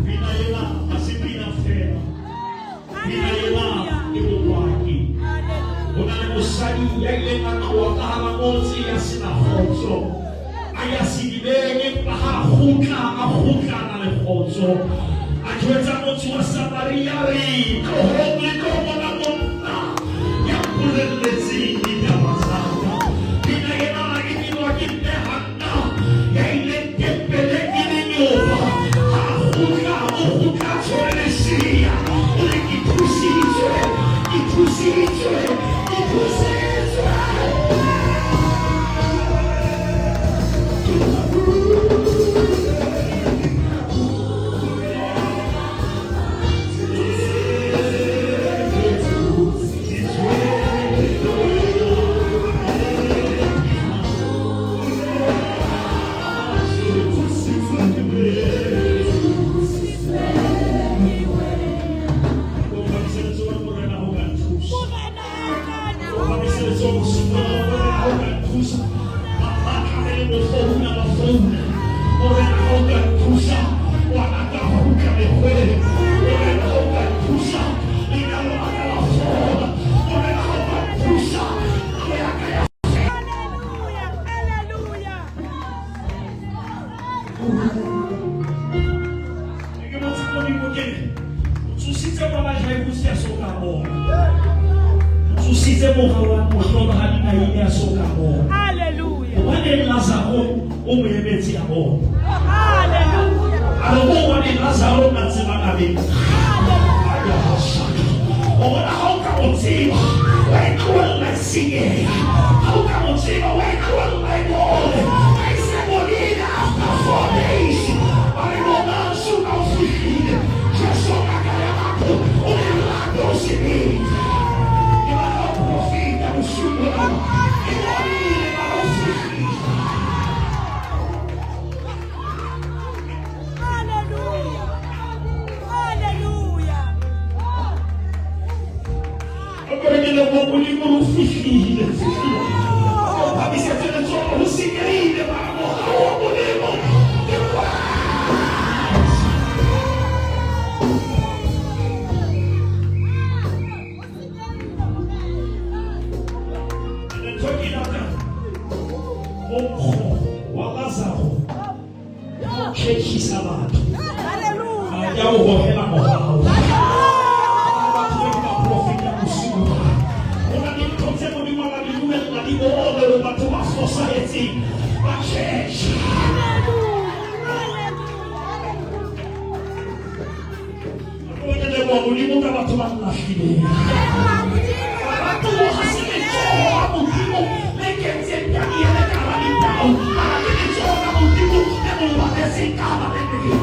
Pina ena ha se pina fela. Pina ena ke bopaki. Ho na le mosadi ya ileng a tloha ka hara motse ya sena kgotso. A ya sedibeng empa ha a kgutla, a kgutla a na le kgotso. A jwetsa motse wa Samaria a re, Tlohong le tlo bona monna ya mpolelletseng ditaba tsa ka. Pina ena e binwa ke mme Hanna ya ileng tempeleng e le nyopa. Ha a kgutla, o kgutla a tshwere lesea. O re, Ke thusitswe, ke thusitswe, ke thusitswe. Hallelujah. Hallelujah. Ke botsa Modimo ke re, o tsositse ngwana Jairuse a so ka bona. O tsositse mora wa mohlolohadi Naine a so ka bona. Hallelujah. Hobaneng Lazaro o mo emetse a bona? Hallelujah. A re mo hobaneng Lazaro o na tseba nabeng? Hallelujah. Ya shaka. O bona ha o ka mo tseba, wa e tlohella e senyeha. Ha o ka mo tseba, wa e tlohella e bole. Ha e se bodile after 4 days. Ba re bona so ka o fihlile. Jesu ngaka ya batho, o lerato o sebete. Ke batla ho profeta bosiu bona. E bodile mara o fihlile. Hallelujah. Hallelujah. O ke re ke leboha Modimo o fihlile, fihlile. O phamisetse letsoho ho senyehile mara mohau wa Modimo ke kwetse. Ntho ke ratang, monkgo wa Lazaro o tjhehisa batho. Hallelujah. Ya o hohela mohau. Batho ba ke ba profeta bosiu bona. Ho na le ntho tse Modimo a ka di dumella di bone hore batho ba fosahetseng ba tjhetjhe. Ke leboha Modimo ka batho ba nlahlileng. Batho ha se letsoho la Modimo le kentseng Daniele ka hara ditau, mara ke letsoho la Modimo le mo lwanetseng ka hara lereko.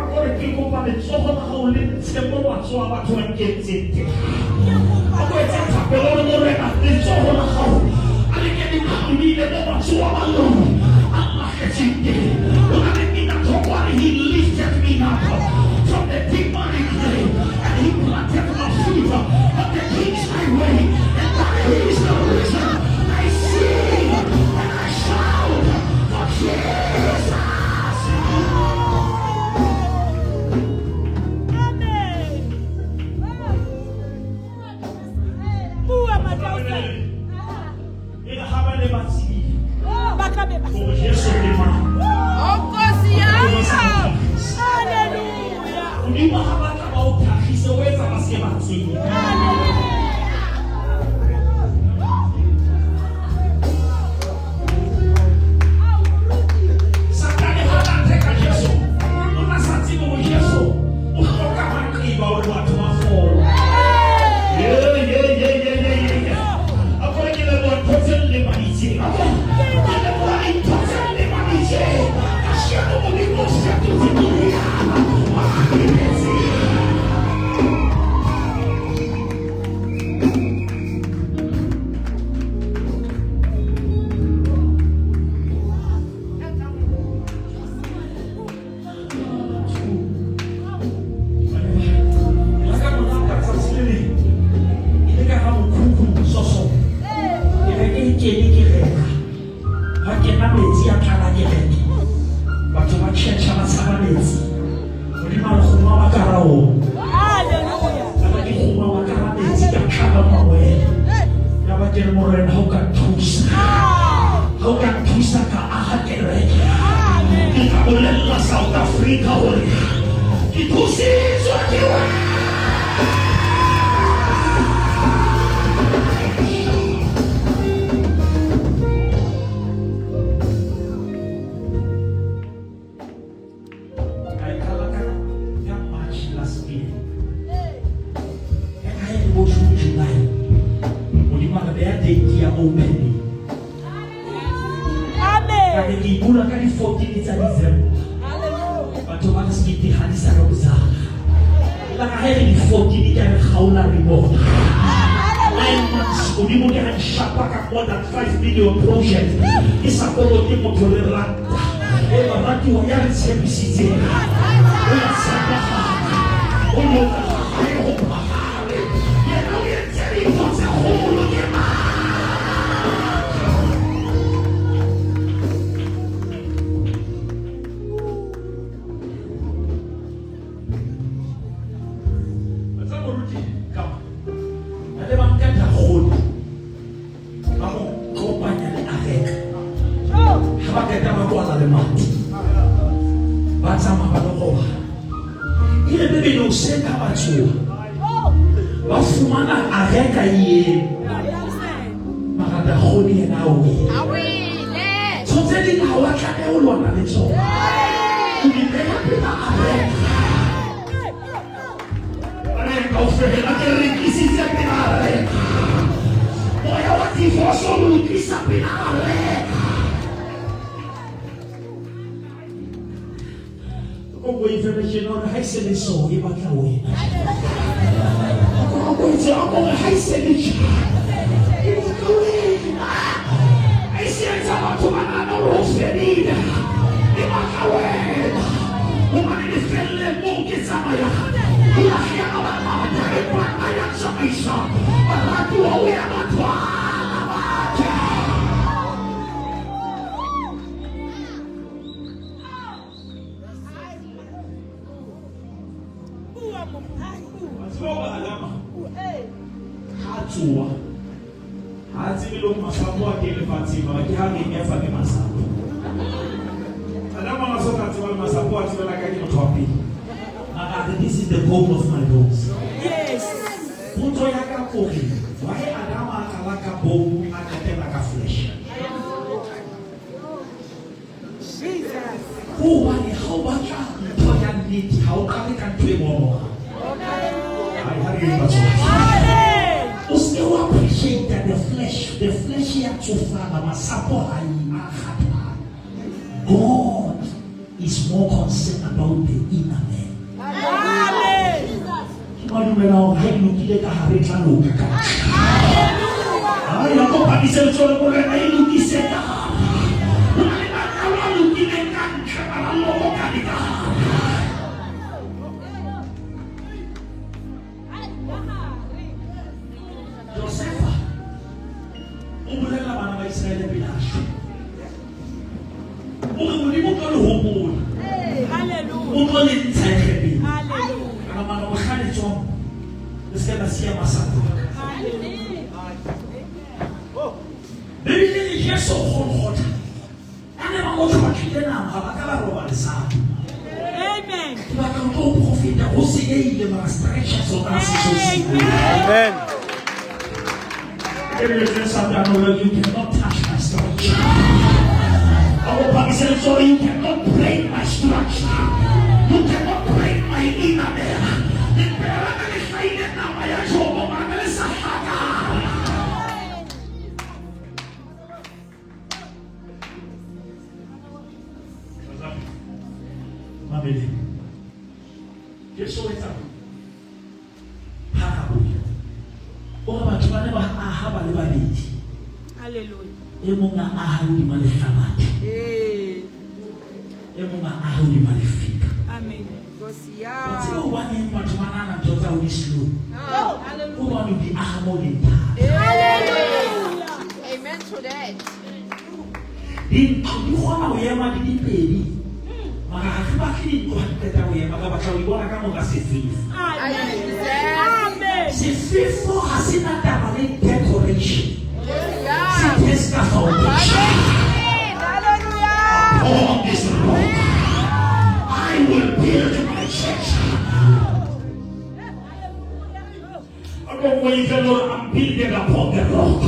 Akore ke kopa letsoho la hao le ntshe mo matsoho a batho ba nkentseng teng. Ako etse thapelo le Morena, letsoho la hao a le ke le phumile mo matsoho a baloi a nlahletseng teng. O na le mina thoko a re, He lifted me up from the deep miry clay and he planted my feet on the king's highway, and that is the reason I sing and I shout for Jesus. Amen. Bua Matausa. E re ha ba ne ba tsebile Ba tla be ba. bolella South Africa hore ke thusitswe ke wena. Ka e qala ka March last year. Ya ka e bo June, July. Modimo a re beha date ya opening. Ka Amen. re ke e bula ka di-14 tsa December. Hallelujah. Batho ba re sekete ha di sa re bozana. La ka ha e re di-14 ka re kgaola re bona. 9 months Modimo ke ha nshapa ka more than 5 million project. Ke sa kolote motho le ranta. E baratuwa ya re tshepisitseng. O ya tshepahala. O loka ha e ho phahale. Yena o entse dintho tse kgolo ke mang? Wa tseba moruti, ka ba ne ba nka Dagone, ba mo kopanya le areka. Ha ba qeta ba kwala lemati, ba tsamaya ba lo robala. E re Bebele hoseng ha ba tsoha, ba fumana areka e eme, mara Dagone yena a wele. Ntho tse ding ha wa tlameha ho lwana le tsona, o di beha pela areka. Re kaofela ke re tlisitse pela areka. Moya wa divorce o re tlisa pela areka. Ko boife tjena hore ha e se le so e batla wena. Ko itse a gore ha e se le tjena e batla wena. Ha e se etsa batho ba nahana hore ho fedile, e batla wena. Hobane lefelleng moo ke tsamayang ho lahleha ba bangata, empa nna ya tsamaisang baratuwa o ya ba thwala batjha. Bua monghadi. Wa tseba hore Adama ha a tsoha ha a tsebe le hore masapo a teng lefatsheng, mara ke ha re efa ke masapo. Adama ha so ka tseba le masapo, a tsebela ka ke motho wa pele, mara a re, "This is the bone of my bones." Yes. Potso ya ka kore why Adama a qala ka bone, a qetela ka flesh? Jesus. Hobane ha o batla ntho ya nnete, ha o qale ka ntho e bonwang. Hai, ha re eng batswadi? Amen. O se wa appreciate the flesh. The flesh ya tsofala, masapo a a kgathala. God is more concerned about the inner man. Amen. Ke ba dumela hore ha e lokile ka hare, e tla loka ka ntle. Ai, a kopanise letsoho le Morena, e lokise ka hare. Ho na le manyalo a lokileng ka ntle, mara lobokane ka hare. Josefa o bolella bana ba Iseraele pele a shwa, o re Modimo o tlo le hopola, Hallelujah. o tlo le ntsha Egepeta. Hallelujah. Kana mara mohla le tswang, le se ke la siya masapo a ka. Bebele le Jesu Golgotha a ne ba mo tlhotlhile nama, ga ba ka ba roba lesapo. Amen. Ke batla ho tlo profeta ho senyehile, mara structure sona ha se so senyehe. Amen. Satane hore you cannot touch my structure. I will promise you, sorry, you cannot break my structure. You cannot break my inner man. Lepera le hlahile nama ya Jobo, mara le sa hlakana. Mamele. Jesu o etsa parable. O re batho ba ne ba aha ba le babedi. Hallelujah. E mong a aha hodima lehlabathe, e mong a aha hodima lefika. Amen. Wa tseba hobaneng batho ba nahana ntho tsa ho di slow? Hallelujah. Hobane o di aha mo leng thata. Hallelujah. Amen to that. Dintlo di kgona ho ema di dipedi, mara ha re batle dintlo ha di qeta ho ema, re batla ho di bona ka mora sefefo. Amen. Amen. Sefefo ha se na taba le decoration, se testa foundation. Hallelujah. Upon this rock build my church. A ko wave Lord, I'm building upon the rock.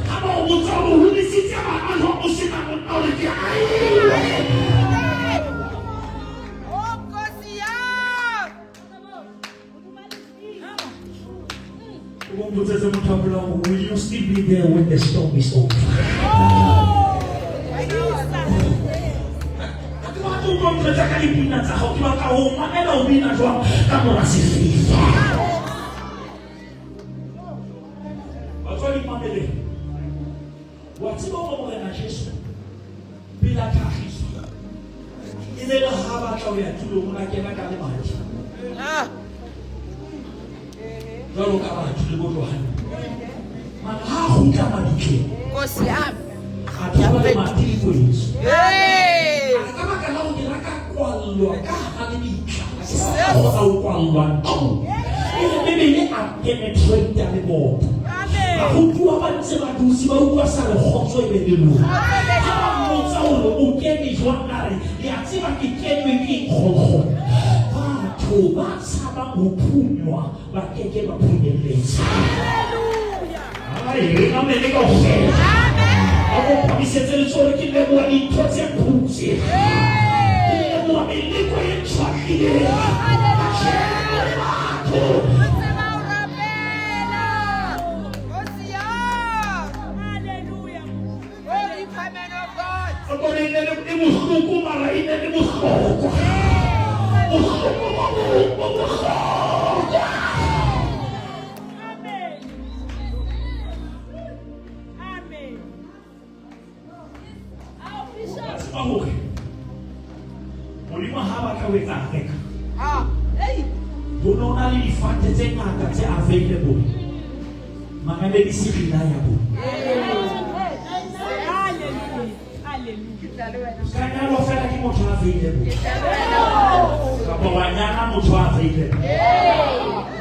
Ha ba o botsa hore o hodisitse bana jwang o sena monna o re ke ailwe. Oh, Nkosi yami. O mpotsetse motho a bolela hore, will you still be there when the storm is over? Ha ke batle ho utlwa ntho tsa ka dipina tsa hao, ke batla ho o mamela o bina jwang ka mora sefefo. Batswadi mameleng. Wa tseba hore Morena Jesu pele a tlhagiswa e ne le ha batla ho ya tulong o na kena ka lemati Ah. jwalo ka batho le bo Johanne. Mara ha a kgutla mabitleng Nkosi yami. a thola lemati le kwetswe. Hey. A re ka baka la hore ke la ka kwallwa ka hara lebitla, ha ke sa kgona ho kwallwa ntlong. E re Bibele a penetrate lebota. Barutuwa ba ntse ba dutse ba utlwa sa re kgotso e be le lona. Ha ba mmotsa hore o kene jwang, a re le a tseba ke kenwe ke eng kgolokgolo. Batho ba tshabang ho phunywa ba keke ba phunyelletsa. Ai, re mamele kaofela. A ko phamisetse letsoho ke leboha dintho tse phutse. Ke leboha meleko e ntshwatlileng. Kajeno le batho. O tseba ho rapela. Nkosi yami. Hallelujah. Holy man of God. A ko re e ne le e bohloko mara e ne le bohlokwa. Bohloko bo bong bo bohlokwa. Amen. Amen. Wa tseba hore Modimo ha a batla ho etsa areka, Ah. Hey. ho no na le difate tse ngata tse available. Mara ne di se reliable. Hallelujah. Hallelujah. Ke tla le wena. Ka nyalwa fela ke motho a available. Ke tla le wena. Kapa wa nyala motho a available.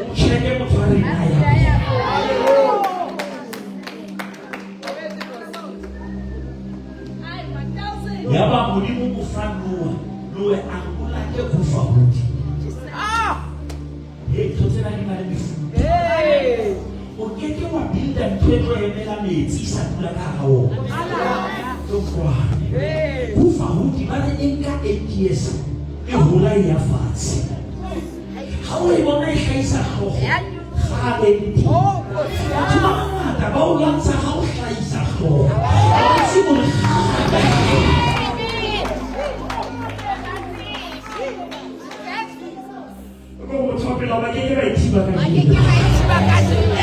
O check-e motho a reliable. Yaba Modimo o fa Noah, Noah a re o late ho fa hodimo. Ah. Hei, ntho tsena di na le mefuta. Hey. O keke wa builda ntho e tlo emela metsi e sa dula ka hara ona. Tlo kwana. Hey. Ho fa hodimo ba re e nka 8 years e hola e ya fatshe. Ha o e bona e hlahisa hlooho, kgale le teng. Oh, Nkosi Batho ba yami. bangata ba o lwantsha ha o hlahisa hlooho. Ha ba tsebe hore kgale. Ko motho wa pele ba keke ba e thiba ka Ba ke ke ba e thiba ka jeno.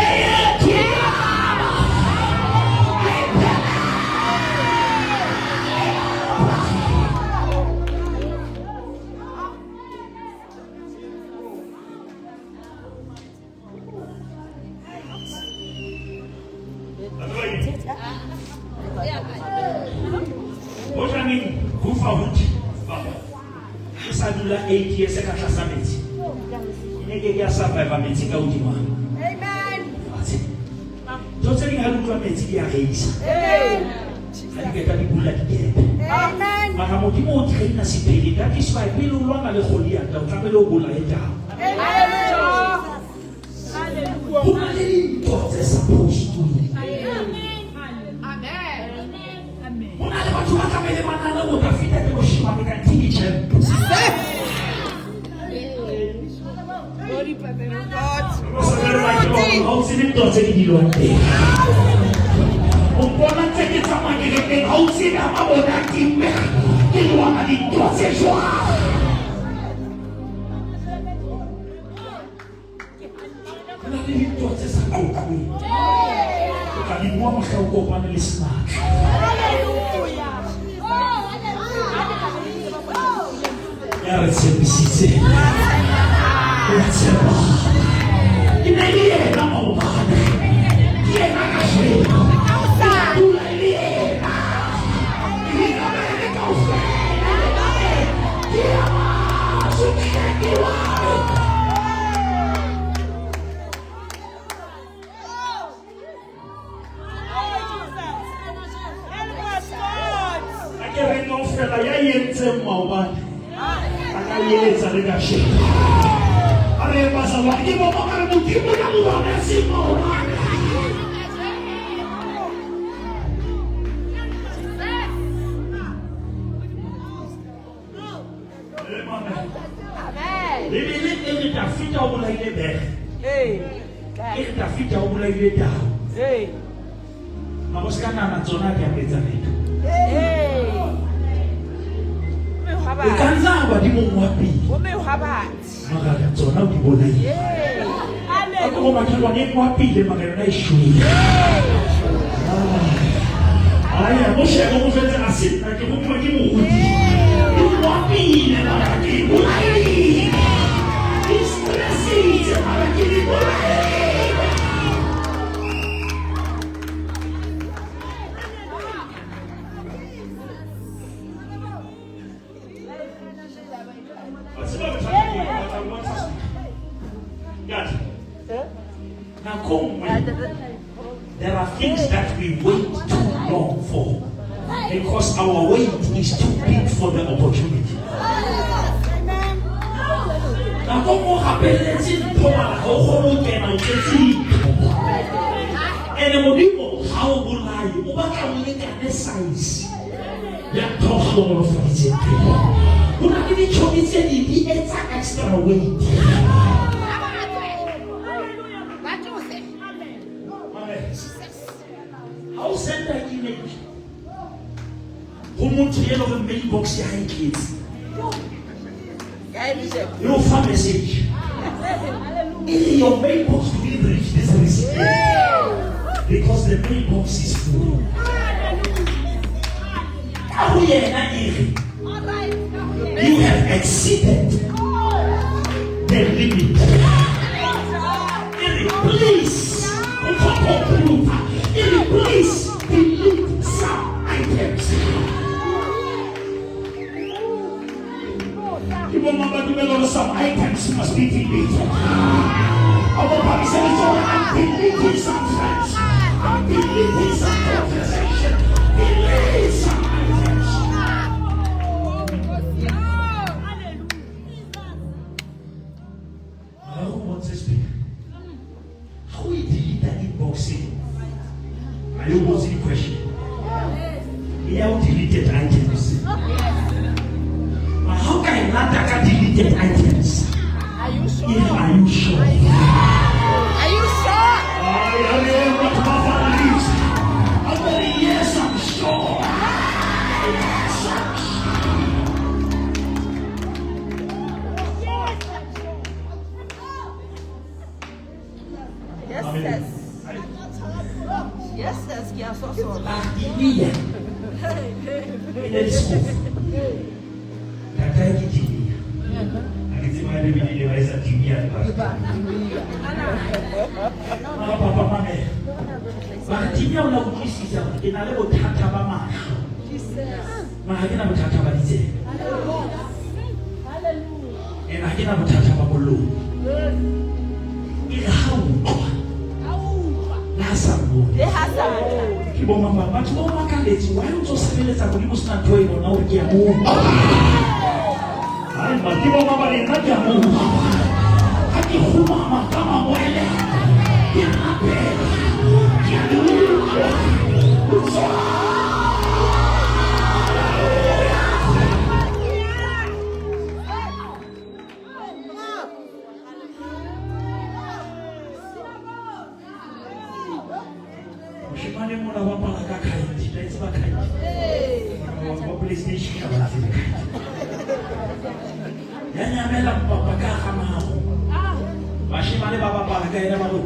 Hojaneng ho fa hodimo baba e sa dula 8 years ka tlasa metsi. E ne ke ke ya survive metsi ka hodimo. Amen. Fatshe. Ntho tse ding ha di utlwa metsi di a reisa. Amen. Ha di qeta di bula dikepe. Amen. Mara Modimo o traina sephiri. That is why pele o lwana le Goliath o tlamehile o bolaye tau. Hallelujah. Hallelujah. Ho na le dintho tse supposed to be. Amen. Amen. Amen. Ho na le batho ba tlamehile ba nahane hore Dafida ke moshemane kanthe ke champ. Holy man of God. O sa le ba ke hore ha o tsebe ntwa tse di dilwang teng. O mpona ntse ke tsamaya kerekeng, ha o tsebe ha mabone a timme, ke lwana dintwa tse jwang. Ho na le dintwa tse sa qoqweng. O tla di bua mohla o kopane le senatla. Ya re tshepisitse. O a tshepahala. Ke ne le yena maobane. Ke yena kajeno. Ke tla dula e le yena. Re inamele kaofela. Ke a batho, ke wa me. Oh, Jesus. Help us, God. Ha ke re kaofela ya entseng maobane, a ka ka e etsa le kasheno. A re bazalwane ke bo mang re Modimo ya mo robetse maobane. Bibele e re Dafida o bolaile bere. E re Dafida o bolaile tau. Mara o se ka nahana tsona di a etsa letho. O ka nna wa di mong wa pele. Mara tsona o di bolaile. Ka kopo makhelwane e ngwapile mara yona e shwele. Aya, mo shebe mo jwetse a se nna ke rutiwa ke moruti. E ngwapile mara ke e bolaile. E stressitse mara ke e bolaile. Wa tseba bothata ke eng? Ke batla ho bontsha speaker. Ntate, nako nngwe there are things that we wait too long for because our wait is too big for the opportunity. Nako nngwe o gapeletse ntho mara ga o kgone ho kena o tletse dintho. Ene Modimo ga o bolaye, o batla o lekane size ya ntho o hlohonolofaditseng ka yona. Ho na le ditjhomi tse ding di etsa extra weight. Amen. Ha o senda email ho motho e leng hore mailbox ya hae e tletse, e o fa message e re your mailbox will reach this recipient because the mailbox is full. Ka ho yena e re you have exceeded the limit. E re please, o tswa computer. E re please delete some items. Ke bo mang ba dumela hore some items must be deleted? A mo phamise letsoho, I'm deleting some friends. I'm deleting some conversation. Delete some items. Mara o bontshe speaker. Ha o e delete inbox eo, ha e o botse di-question. E ya o deleted items. Mara ha o ka e lata ka deleted items, Are you sure? e re are you sure? Are you sure? Ay, hallelujah, batho ba falalisa. A ko re, yes, I'm sure. Yes, I'm sure. Yes, Amen. yes. Yes, yes, ke a sosola. Bartimea e ne le sefofu. Ntatae ke Timea. Ha ke tsebe ha Bibele e ne ba etsa Timea le Bartimea. Mara papa mamela. Bartimea o ne a utlwisisa hore ke na le bothata ba mahlo. Mara ha ke na bothata ba ditsebe. Ene ha ke na bothata ba molomo. E re ha utlwa le ha sa mmone. Le ha sa tla. Ke bo mang ba batho ba o makaletse why o ntso sebeletsa Modimo sena ntho e bona hore ke a mo utlwa. Hai ma ke bo mang ba re nna ke a mo utlwa. Ha ke kgumama ka mangwele ke rapela ke a le utlwa. O tswa. Moshemane mona ba bapala ka khaete, la e tseba khaete? Ba PlayStation ha ba tsebe khaete. Ya nyamela mpapa ka hara maru. Bashemane ba bapala ka yena ba re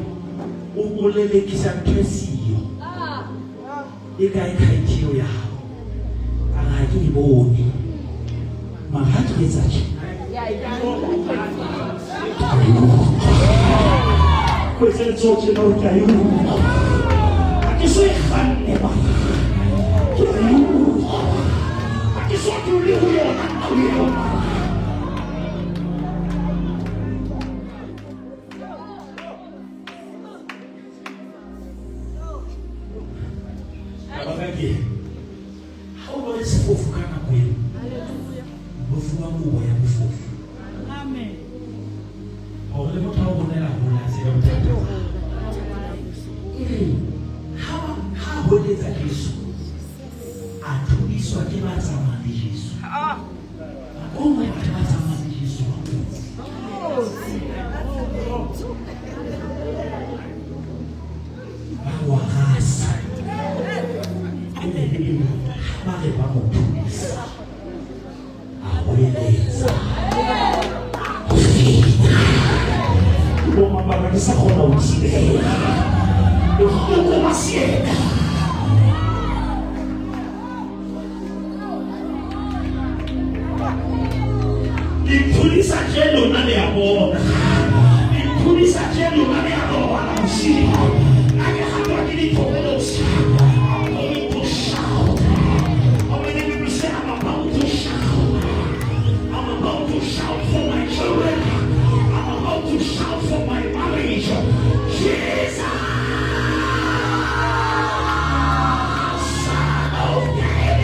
o o lelekisa ntho e siyo. E kae khaete eo ya hao? A re ha ke e bone. Mara ha ke etsa tje. Ke a e utlwa. Ko etse letsoho tjena hore ke a e utlwa. Ha ke so e kganne mara ke a e utlwa. Ha ke so dule ho yona ntlo eo mara. Taba ka ke ha o bone sefofu ka nako eo, o fuwa kobo ya bofofu. Gongwe batho ba tsamayang le Jesu ba kotsi. Ba wa rasa. E ne e le ha ba re ba mo thusa. A hoeletsa. Ho feta. Bo mabaka ke sa kgona ho thibela. Bohloko ba seeta. Ke iphodisa tje lona le a bona. Ke iphodisa tje lona le a robala bosigo. Ha ke hatwa ke dithokolosi. I'm going to shout. How many people say I'm about to shout? I'm about to shout for my children. I'm about to shout for my marriage. Jesus! Son of David.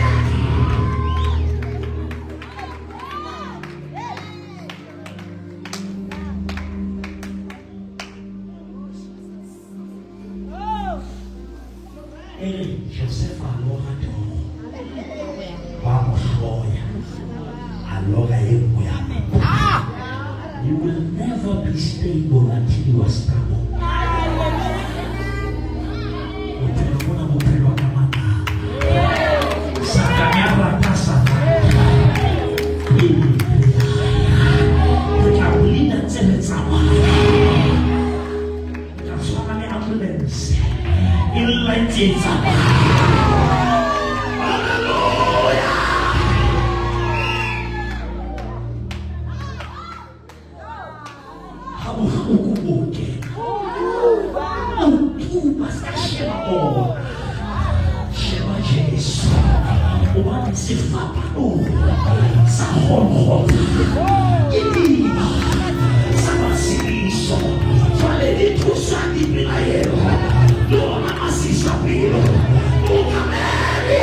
E re Josefa a lora toro. Ba mo hloya. A lora e nngwe ya. You will never be stable until you are stable. Bophelo bona bophelo ka manganga. Satane a rata Satane. Pele re ya. Re tla bleeda ntse re tsamaya. Re tla tshwana le ambulance. E lla e ntse e tsamaya. Hallelujah! Ha bohloko bo kena. O tuba se ka sheba bona. Sheba Jesu. Hobane sefapano sa Golgotha ke diba sa matshediso. Jwale di thusa dipelaelo le ona masisapelo. O kamele.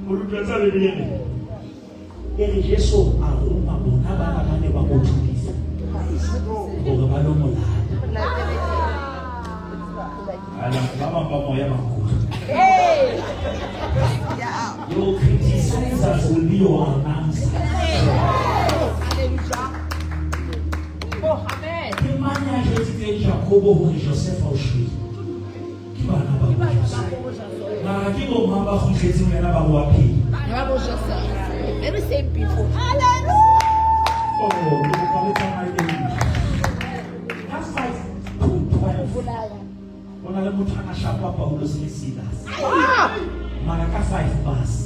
O utlwa tsa Bibele e re Jesu a roma bona bana ba ne ba mo thudisa hore ba lo mo lata. Ala ba bang ba moya ba nkutlwa. Your criticizers will be your announcer. Ke mang ya jwetsitseng Jakobo hore Josefa o shwele? Ke bana ba bo Josefa. Mara ke bo mang ba kgutletseng wena ba bo a phela? Very same people. Oh, ke kopa le tsamaye le nna. Ka 5 to 12 ho na le motho a na shapa Paulus le Silas. Mara ka 5 past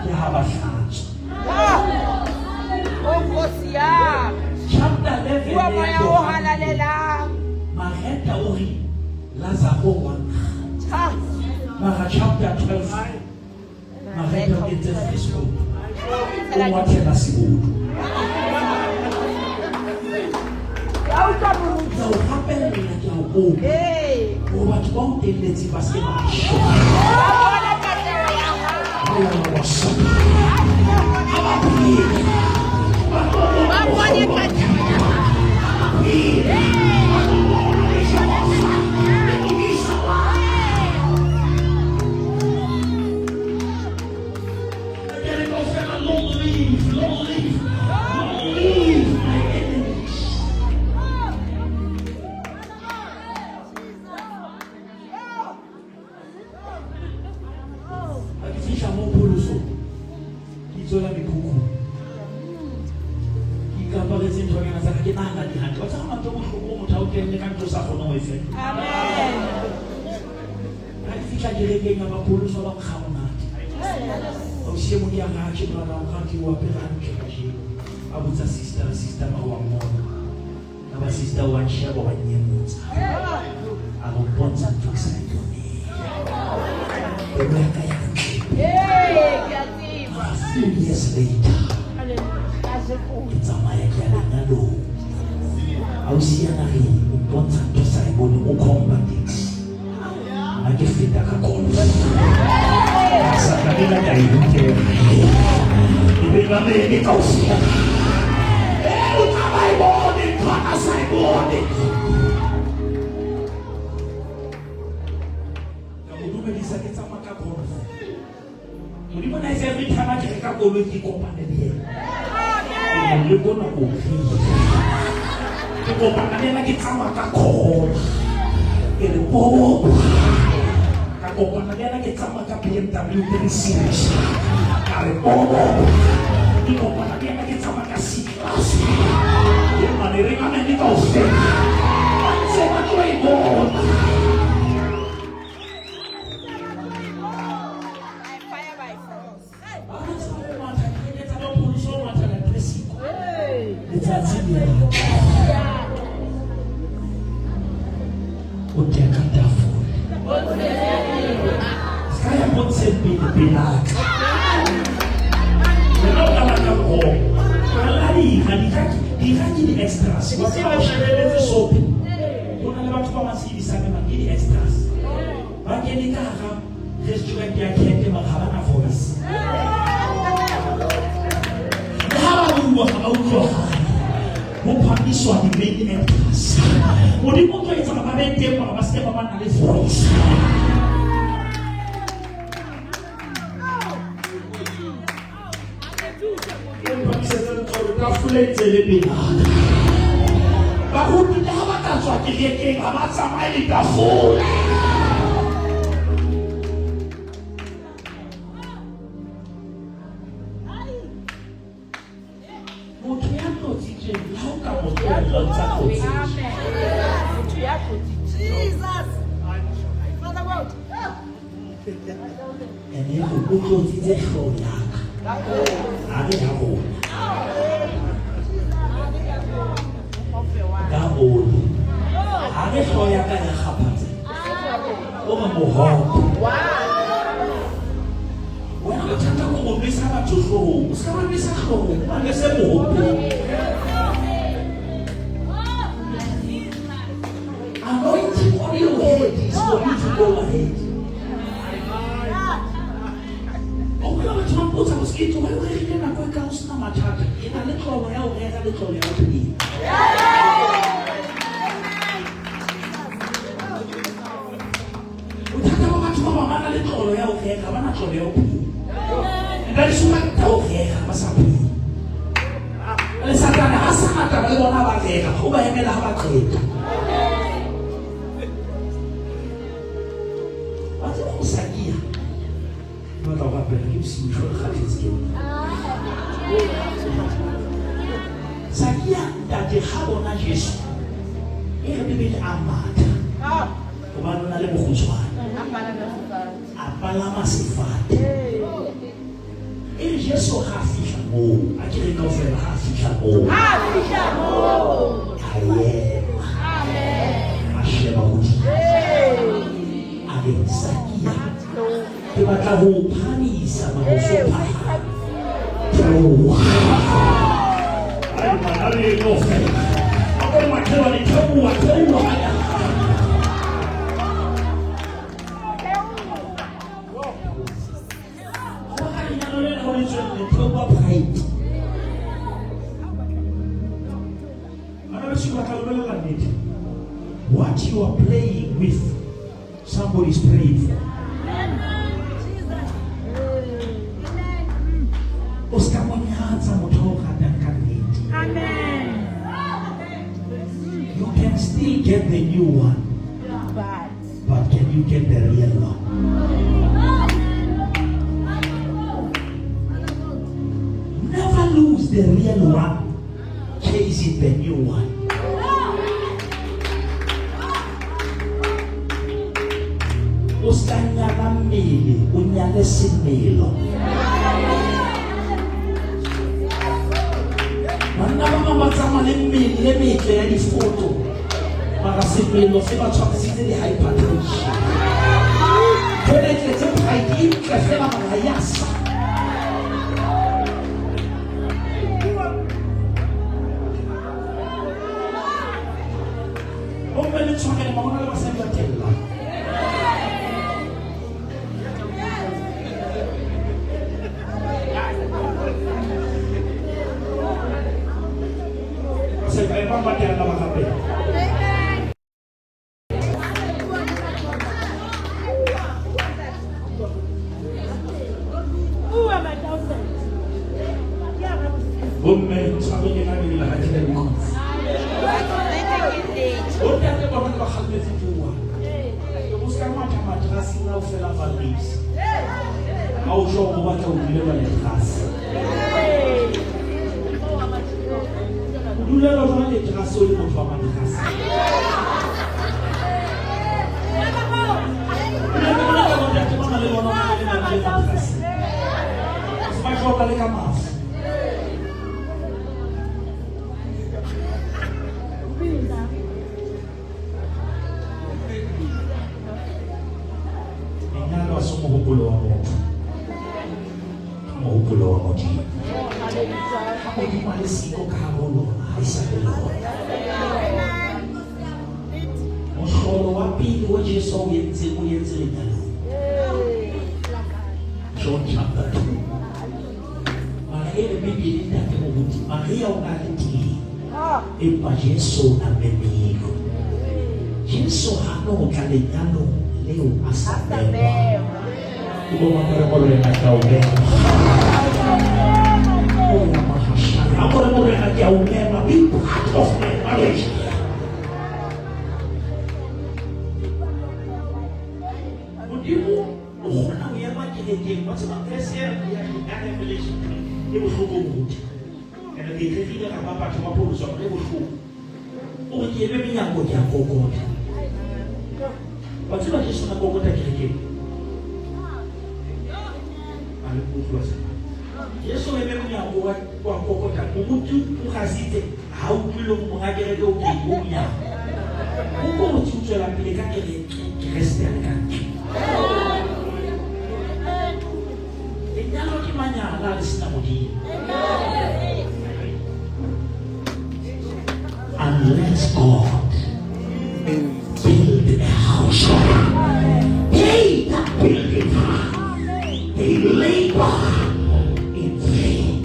ke ha ba hlatswa. Oh, Nkosi yami. Chapter 11 Bua ya moya o Johanne. halalelang. Mareta o re Lazaro wa nkga. Cha. Mara chapter 12 Mareta o kentse Facebook. O ngwathela sebodu. Ka utlwa moruti. Ke a o rapella, ke a o kopa. Ee. Hore batho ba o telletse ba se ke ba shwa. Ba bona katleho ya hao. Ha ba phele. Ba bone katleho ya hao. Long live, long live, long live my enemies. Ha ke fihla mo pholosong, ke itswela mekhukhung. Ke ikaparetse nthonyana tsa ka, ke nahana di hantle. Wa tseba mantswe a bohloko motho a o tenne ka ntho o sa kgoneng ho e fetola. Amen. Ha ke fihla kerekeng ya bapholoso ba nkga monate. Ausi e mong ya re, "Atjhe, brother, o rate o apere hantle kajeno." A botsa sister, sister ma wa mmona. Ya ba sister wa nsheba wa nnyemotsa. A re o mpontsha ntho ke sa e boneng. Pelo ya ka ya ntlepa. Ee, ke a tseba. A few years later, ke tsamaya ke ya lenyalong. Ausi yana re o mpontsha ntho sa e boneng, o khomba taxi. Nna ke feta ka Golf. Satane ka ka e rutela. E be ba me e kaofela. O tla ba e bone ntho a sa e bone. Ka mo dumedisa ke tsamaya ka golf. Modimo na itse every time a ke reka koloi ke kopane le yena. Ke le bona o tlile. Ke kopana le yena ke tsamaya ka Corolla. Ke re po. Ka kopana le yena ke tsamaya ka BMW 3 Series. Ka re po. Ke kopana le yena ke tsamaya ka C-Class. Ke mane re ka mene kaofela. Ba ntse ba tlo e bona. By fire, by force. Ba ntse ba o matha, kereke tsa bapholoso o mathela Tresiko. Letsatsi le o teka tafole. Se ka ya pontsheng pele pelaka. Wena o qala ka kgomo. Qala dira, dira ke di-extras. Wa tseba o shebelletse sope. Ho na le batho ba bang sebedisang emang ke di-extras. Ba kene ka hara restaurant ya Kente mara ha ba na voice. Le ha ba bua ha ba utlwahale. Ho phahamiswa di-main actors. Modimo o tlo etsa hore ba be teng mara ba se ke ba ba na le voice. O mphamisetse letsoho, tafole e ntse e le pelaka. Baruti le ha ba ka tswa kerekeng ha ba tsamaye le tafole. Motho ya tlotsitsweng le ha o ka mo tlohella o ntsa tlotsitswe. Motho ya tlotsitsweng. Jesus. Father God. Ene o tlotsitse hlooho ya ka. Ha re ya rona. Ka oli. Ha re hlooho ya ka ya kgaphatsa. O re mohope. Wena bothata ke ho nwesa batho hloohong. O se ka ba nwesa hloohong, o ba nwese mohopeng. Anointing on your head is for you to go ahead. O hopola batho ba mpotsa go sekete wa o rerile nako e ka o sena mathata. Ke na le tlolo ya ho rera le tlolo ya ho phela. Bothata ba batho ba bang ba na le tlolo ya ho rera, ha ba na tlolo ya ho phela. Nka di supa ka ho rera ba sa phele. Le Satane ha sa na taba le bona ba rera, o ba emela ha ba qeta. Wa tseba go sakia. Ke batla ho rapela ke bosiu jwa re kgathetse ke nna. Sakia ntate ha bona Jesu e re Bibele a matha hobane o na le mokgutshwane. A palama sefate. E re Jesu ha a fihla moo, a ke re kaofela ha a fihla moo. A ema. A sheba hodimo. A re Sakia, ke batla ho o phahamisa mara o so phahame. Theoha. Ai, man, a re kaofela. A ko re makhelwane, theoha, theoha. Ho ba lenyalo lena ho le tswelle, theoha pride. Bana beso, ke batla ho bolella nnete. What you are playing with, somebody is praying for. O ska mo nyatsa motho o ratang ka nnete. Amen. You can still get the new one, but can you get the real one? Never lose the real one chasing the new one. O ska nyala mmele, o nyale semelo. Banna ba bang ba tsamaya le mmele e metle ya difoto, mara semelo se ba tshwarisitse di-hypertension. Jwale e tletse pride e ntle fela mara ha ya sa. Bomme le tshwarele, mara ho na le basadi ba tellang. Basadi ba emang ba tella ba rapela. Bomme tshwaro ena le lehathi la dikotsi. Bontate ba bona ba kgalmetse ke wa. O ska matha matraseng ao fela Valdez. Ha o tjho o batla ho dulelwa letrase. O dulelwa jwang letrase o le motho wa matrase? Bontate ba na le bona ba le nang le matrase. Ba hloka le ka mafu. Lenyalo ha se mohopolo wa motho, ke mohopolo wa Modimo. Ha Modimo a le siko ka hare ho lona, ha e sa le lona. Mohlolo wa pele o Jesu o entseng, o entse lenyalong. John chapter 2. Mara e re Bibele ntate moruti, Maria o na le teng. Empa Jesu o na memilwe. Jesu ha no tla lenyalong leo a sa mengwa. Ke bo mang ba re Morena ke a o mema. O ya mahashane. A ko re Morena ke a o mema. Be part of my marriage. Modimo o kgona ho ema kerekeng. Wa tseba verse ya Revelation e bohloko moruti. Ene ke rerile ra ba batho ba pholoswa gore e bohloko. O re ke eme menyako ke a kokota. Wa tseba Jesu na kokota kerekeng. A le utlwa sena. Jesu o eme monyako wa wa kokota. Moruti o gasitse ha utlwe le monga kereke o teng o monyako. O kotsi o tswela pele ka kereke Kreste a le ka ntle. Lenyalo ke manyala le sena Modimo. Unless God build a house, they that build it, they labor in vain.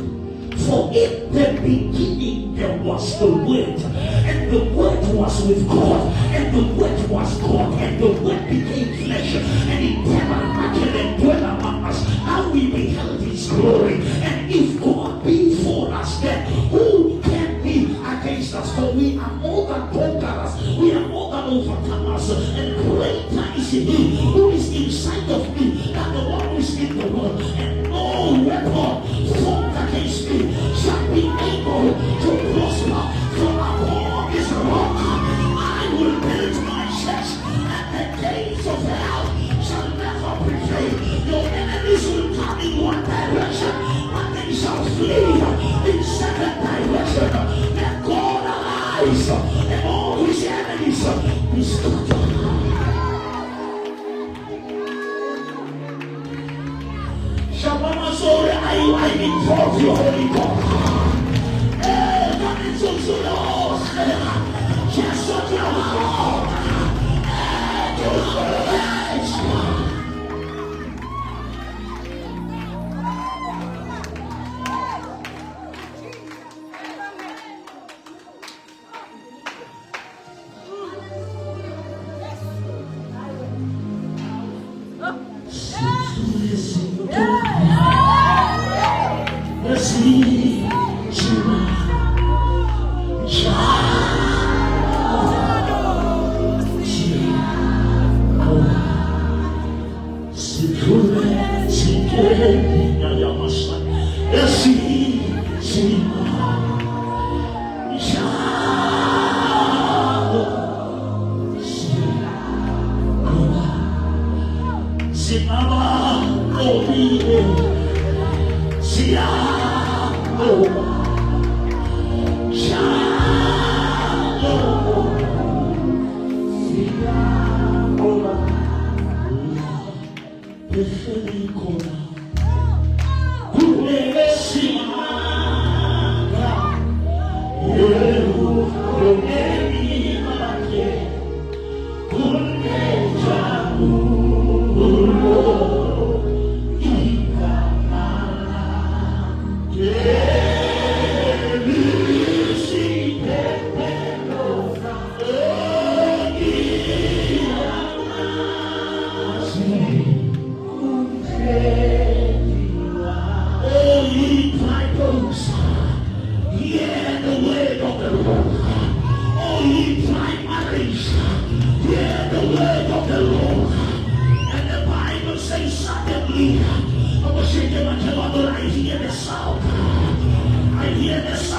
For in the beginning there was the Word, and the Word was with God, and the Word was God, and the Word became flesh, and he tabernacled and dwelt among us. How we beheld his glory. And if God be for us, then who can be against us? For we are more than conquerors, we are more than overcomers, and greater is he who is inside of me than the one who is in the world. And no weapon formed against me shall be able to prosper. For upon this rock I will build my church, and the gates of hell shall never prevail. Your enemies will come in one direction, but they shall flee in seven direction. Let God arise, and all his enemies be scattered. Shabama Sore, I invoke you, Holy God. Eh, come into the house. Just so you are. Eh, to the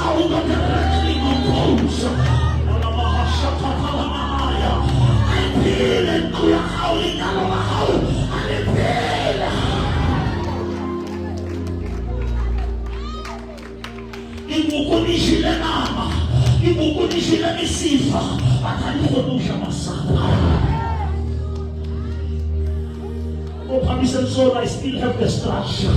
sound of the rattling of bones. I feel it to your howling, I feel. Ibukunishile nama, ibukunishile misifa, atalikodusha masaba. I still have the structure.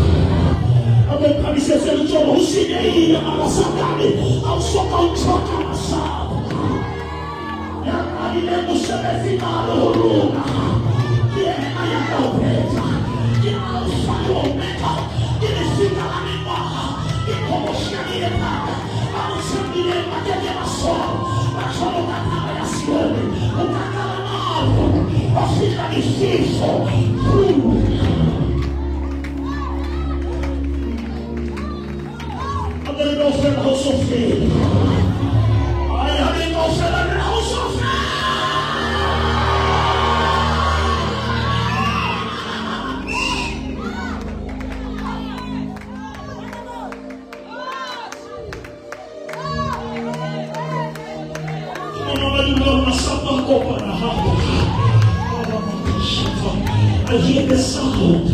I hear the sound.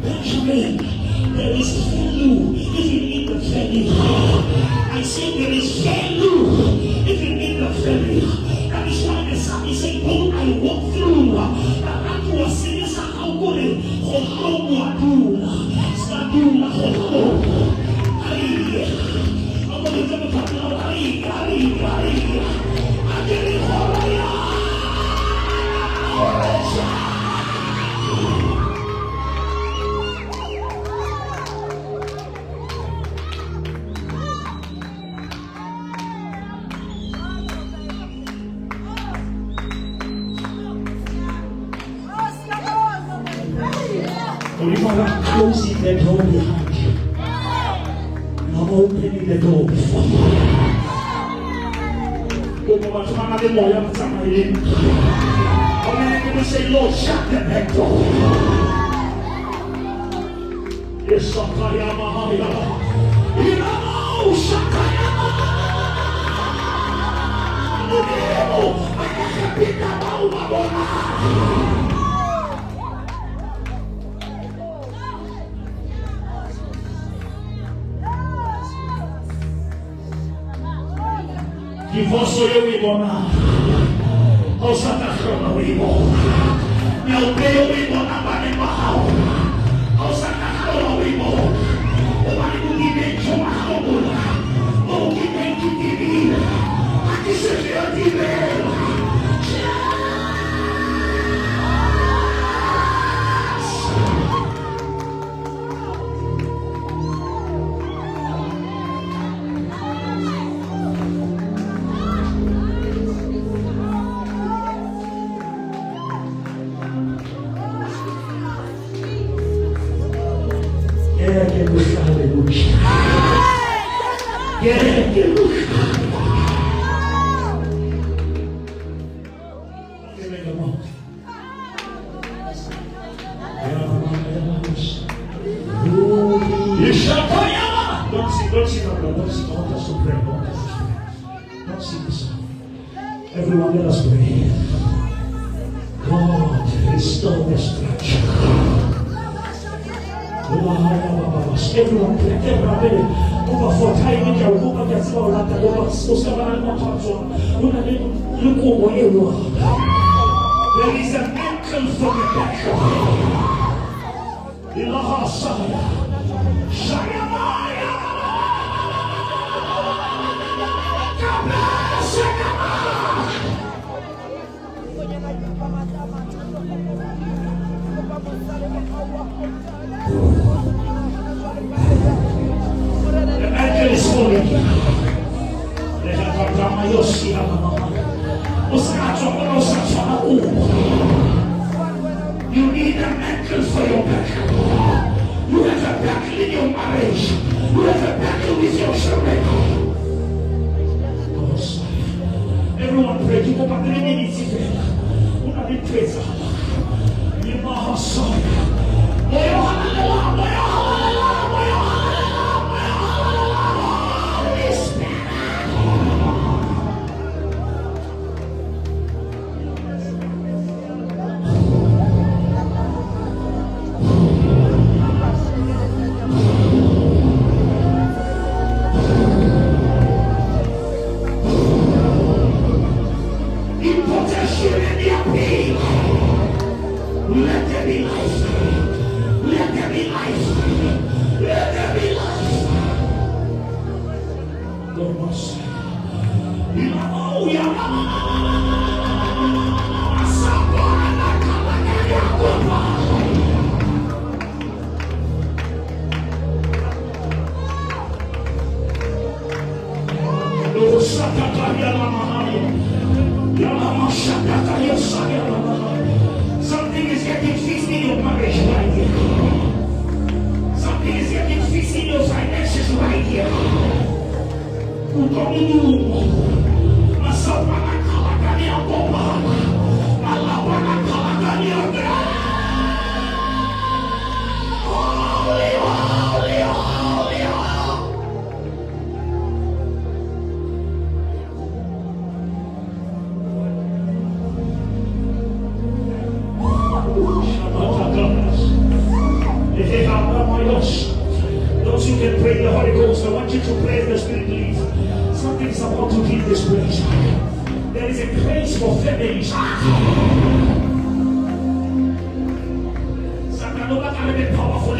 Benjamin, there is value even in the valley. I say there is value even in the valley. That is why the psalmist said, though I walk through, I'm closing the door behind you. I'm opening the door before you. How many people say, Lord, shut the back door? Yes, Divorce eu ibona. Osata hrona o ibona. Meu Deus ibona bane mahao. Osata hrona o ibona. O bane kutime choma hrona. O kime kitimi. Aqui se vê a Don't sing the song. Everyone, let us pray. God, restore the structure. Everyone, pray. Over for time, there is an angle for the battle. The angel is falling. You need an angle for your battle. You have a battle in your marriage. You have a battle with your children. Everyone pray. You go back 3 minutes. Holy Spirit. Something is getting fixed in your marriage right here. Something is getting fixed in your finances right here. Holy, holy, holy, holy. Those who can pray the Holy Ghost, I want you to pray the Spirit, please. Something is about to hit this place. There is a place for families. Powerful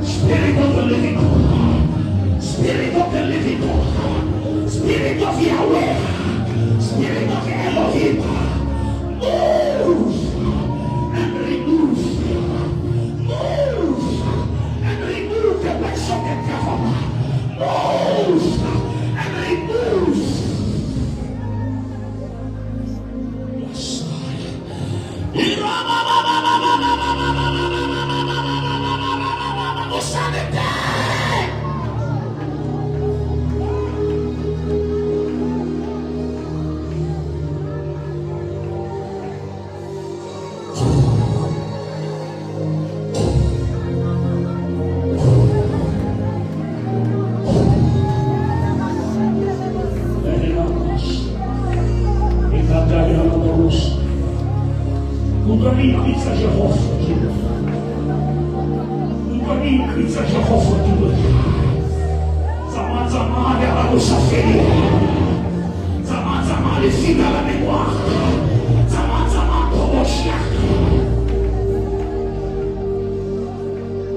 Spirit of the living God, Spirit of the living God, Spirit of Yahweh, Spirit of Elohim, move and remove, move and remove the works of the devil, move and remove. Yes.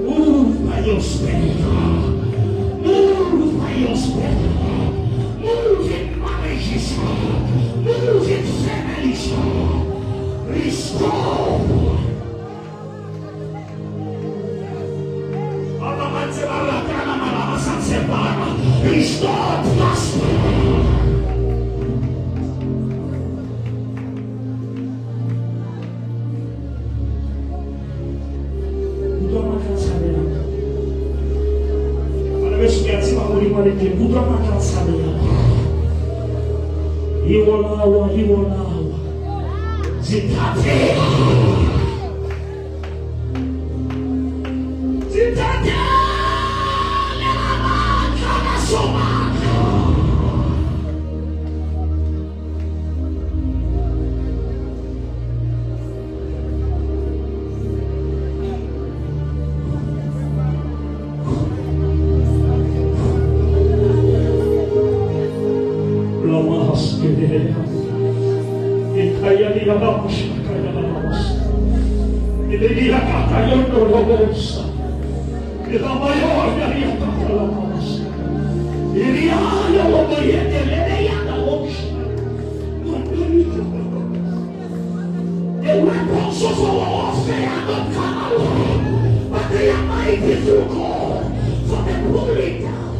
Move by your spirit. Move by your spirit. Move in marriages. Move in families. Restore. Restore trust. The weapons of our warfare are not carnal, but they are mighty through God for the pulling down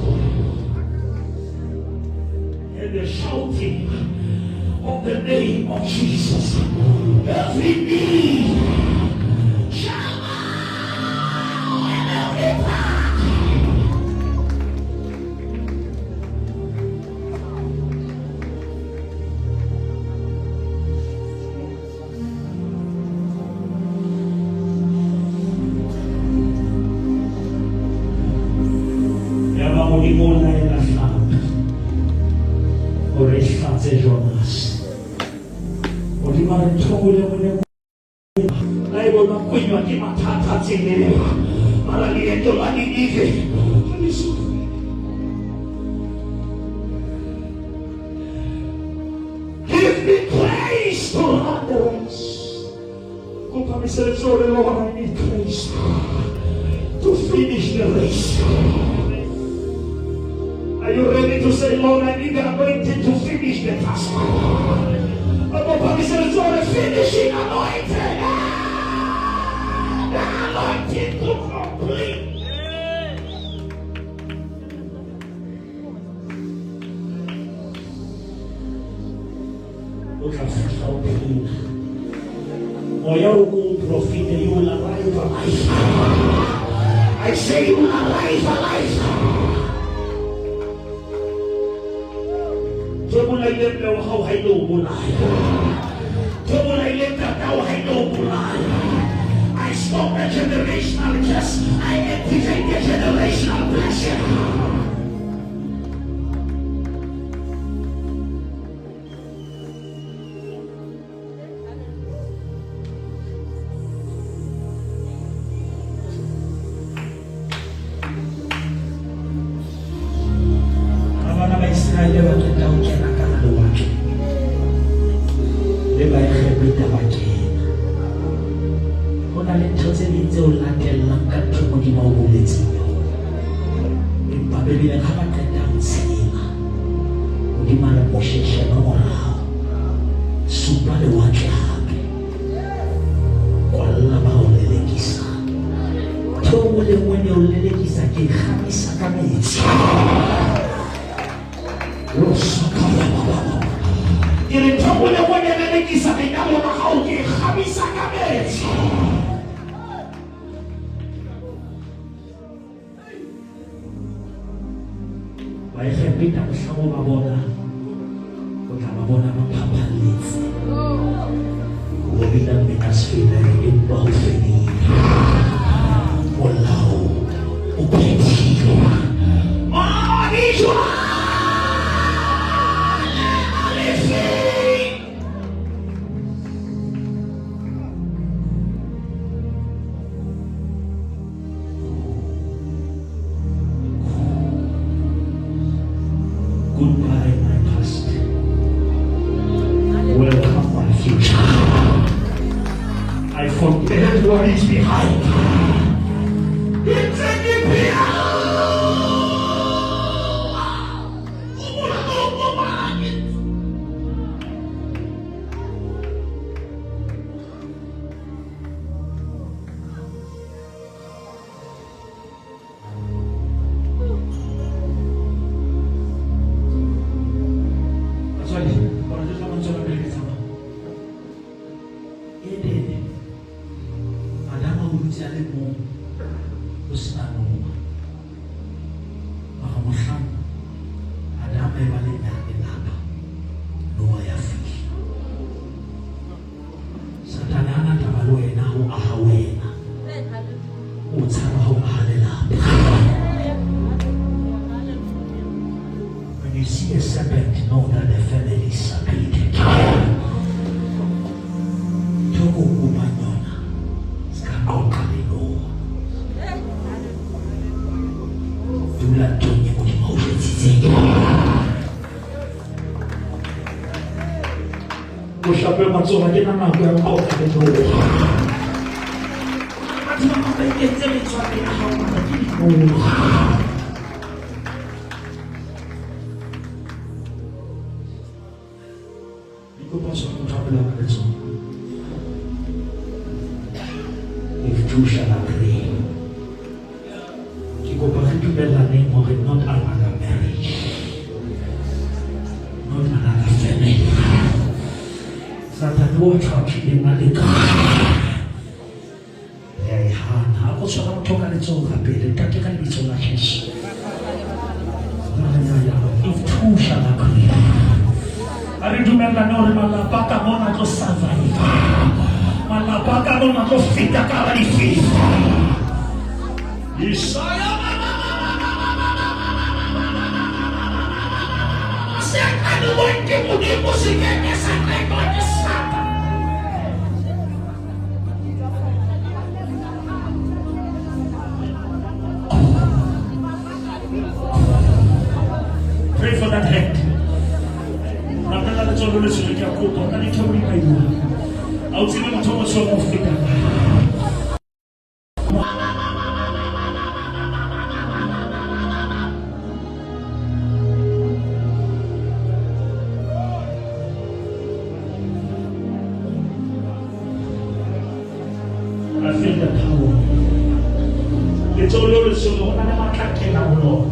and the shouting of the name of Jesus. Every knee shall bow and every tongue. Modimo a re ntho e nngwe le e nngwe ne la e bonwa kwenywa ke mathata tseleng mara leeto la Ninive ha le so fele. Give me grace to run the race. Kopa mesebetsi o re Lord, I need grace to finish the race. Are you ready to say, Lord, I need the anointing to finish the task? Kopa mesebetsi o re finishing anointing. The anointing to complete. O tla fihla o phela. Moya o ko o profite, you will arrive alive. I say you will arrive alive. Ntho e bolaileng mme wa hao ha e lo o bolaya. Ntho e bolaileng ntatao ha e lo o bolaya. I stop the generational curse. I activate the generational blessing. Ha bana ba Iseraele ba qeta ho kena ka hara lewatle, le Baegepeta ba kena. Ho na le ntho tse ding tse o latellang ka ntho Modimo a o boletseng yona. Empa Bibeleng ha ba qeta ho tshela, Modimo a re Moshe sheba morao, supa lewatle hape, kwalla ba o lelekisang. Ntho e nngwe le e nngwe ne o lelekisa ke e kgamisa ka metsi. Ke re ntho e nngwe le e nngwe ne lelekisa lenyalo la hao ke e kgamisa ka metsi. Baegepeta mohlang o ba bona, o tla ba bona ba phaphalletse. O bina mmina sefela empa ho fedile. Molao o phethilwe. Madi jwale a lefeng. Goodbye, my past. Welcome, my future. I forget what is behind. It's in the Batswadi, bona ke tla tswela pele ke tsamaya. Edene, Adama o dutse a le mong, ho sena noha. Mara mohlang Adama e ba le lelapa, noha ya fihla. Satane ha na taba le wena ho aha wena. O tshaba ho aha lelapa. When you see a serpent, know that the family is separated. Ntho o kopang yona, se ka qoqa le noha. Dula nthong e Modimo a o jwetsitseng yona. O hlape matsoho, ha ke na nako ya ho qoqa le noha. Batho ba bang ba ikentse metswalle ya hao mara ke dinoha. Di kopa tshwara motho a bolela ka letsoho. If two shall agree. Ke kopa re dumellaneng hore not another marriage. Not another family. Satane wa tjhwathileng a leka. Re a e hana. Ha ko tshwara motho ka letsoho ka pele. Ntate ka lebitso la Jesu. Ya, ya, ya. If two shall agree. A re dumellane hore malapa ka mona tlo survive. Malapa ka mona tlo feta ka hara difefo. Isaya se qadilweng ke Modimo se ke ke sa qetwa ke Satan. Ho na le ntho e ka e buang. Ha o tsebe motho o motsho o fetang. I feel the power. Letsoho leo le solo ho na le matla a kenang ho lona.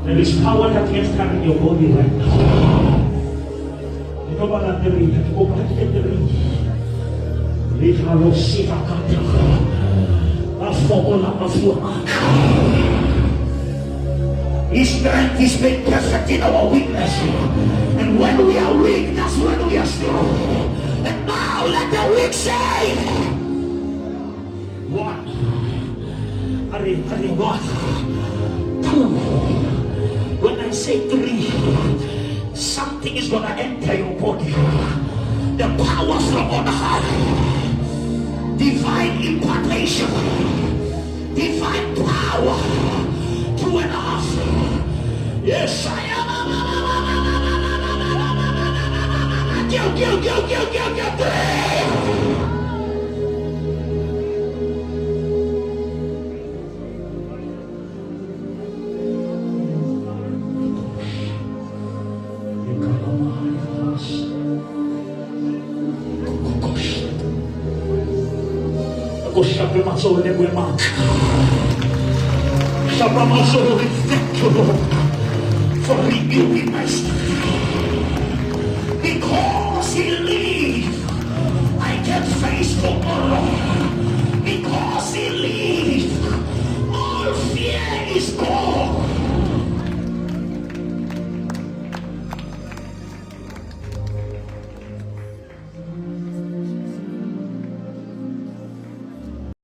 There is power that entering your body right now. Ke tlo bala three, ke kopa ke three. Lehalo sifa kata. Ba fokola ba fuwa matla. His strength is made perfect in our weakness. And when we are weak, that's when we are strong. And now let the weak say, one, are, one, two. When I say three, something is going to enter your body. The power from on high. Divine impartation. Divine power. 2.5. Yes, I am. Go, go, go, go, go, go. Three. Thank you, Lord, for renewing my strength.